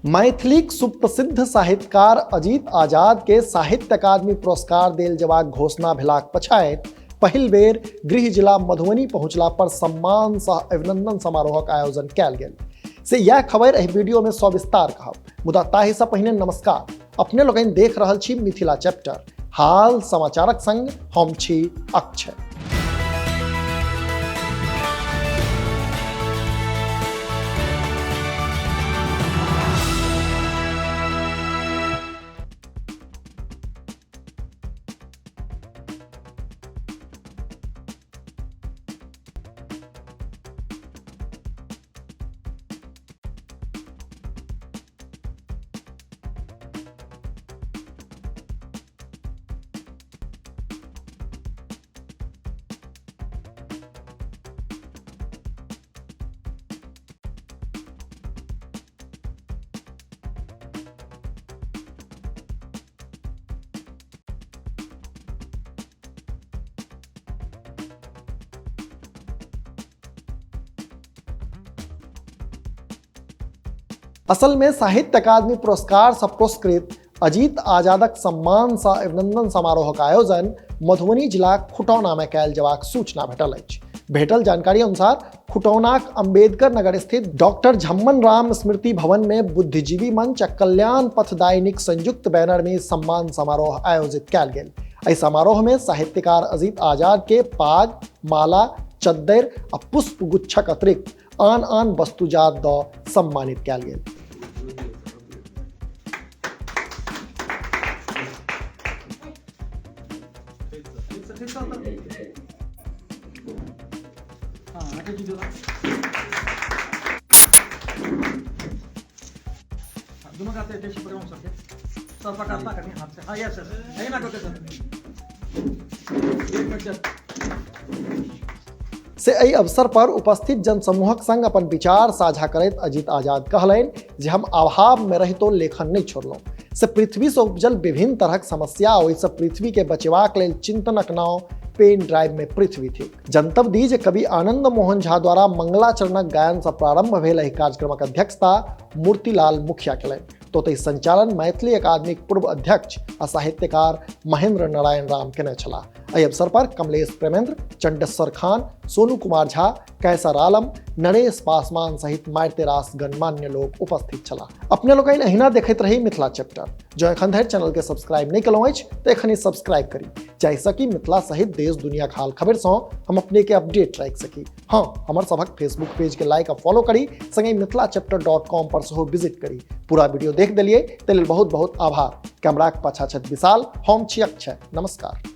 मैथिलीक सुप्रसिद्ध साहित्यकार अजीत आजाद के साहित्य अकादमी पुरस्कार देल जबाक घोषणा भेलाक पछाति पहिल बेर गृह जिला मधुबनी पहुंचला पर सम्मान सह अभिनंदन समारोहक आयोजन कयल गेल। से यह खबर एहि वीडियो में सविस्तार कहब, मुदा ताहिसँ पहिने नमस्कार। अपने लोकनि देख रहल छी मिथिला चैप्टर, हाल समाचारक संग हम छी अक्षय। असल में साहित्य अकादमी पुरस्कार से पुरस्कृत अजीत आजादक सम्मान सह अभिनंदन समारोहक आयोजन मधुबनी जिलाक खुटौना में कयल जबाक सूचना भेटल अछि। भेटल जानकारी अनुसार खुटौनाक अंबेडकर नगर स्थित डॉक्टर झम्मन राम स्मृति भवन में बुद्धिजीवी मंच आ कल्याण पथदायिनीक संयुक्त बैनर में सम्मान समारोह आयोजित कयल गेल। एहि समारोह में साहित्यकार अजीत आजाद के पाग, माला, चद्दर आ पुष्प गुच्छक अतिरिक्त आन आन वस्तुजात दऽ सम्मानित कयल गेल। दोनों हाथ से पकड़ो सर के, सर पकड़ना करनी हाथ से। हाँ यस यस, यही ना करते सर, एक मिनट सर। से एहि अवसर पर उपस्थित जनसमूहक संग अपन विचार साझा करैत अजीत आजाद कहलनि जे हम अभाव में रहितो लेखन नहीं छोड़लहुँ। से पृथ्वी से उपजल विभिन्न तरहक समस्या ओहिसँ पृथ्वी के बचेबाक लेल चिंतनक नाव पेन ड्राइव में पृथ्वी थी। जनतब दी जे कवि आनंद मोहन झा द्वारा मंगलाचरणक गायन से प्रारंभ भेल एहि कार्यक्रमक अध्यक्षता मूर्तिलाल मुखिया केलनि, तो ओतहि संचालन मैथिली अकादमीक पूर्व अध्यक्ष आ साहित्यकार महेंद्र नारायण राम केने छलाह। एहि अवसर पर कमलेश प्रेमेंद्र, चंडेश्वर खान, सोनू कुमार झा, कैसर आलम, नरेश पासवान सहित मारिते रास गणमान्य लोक उपस्थित छलाह। अपने लोकनि एहिना देखैत रही मिथिला चैप्टर। जँ एखन धरि चैनल के सब्सक्राइब नहीं केलहुँ अछि तऽ एखन सब्सक्राइब करी, जाहिसँ कि मिथिला सहित देश दुनिया हाल खबर सँ हम अपने के अपडेट राखि सकी। हाँ, हमर सभक फेसबुक पेज के लाइक आ फॉलो करी, संगे मिथिला चैप्टर .com पर सेहो विजिट करी। पूरा वीडियो देख देलियै ताहि लेल बहुत बहुत आभार। कैमराक पाछा छथि विशाल, हम छी अक्षय। नमस्कार।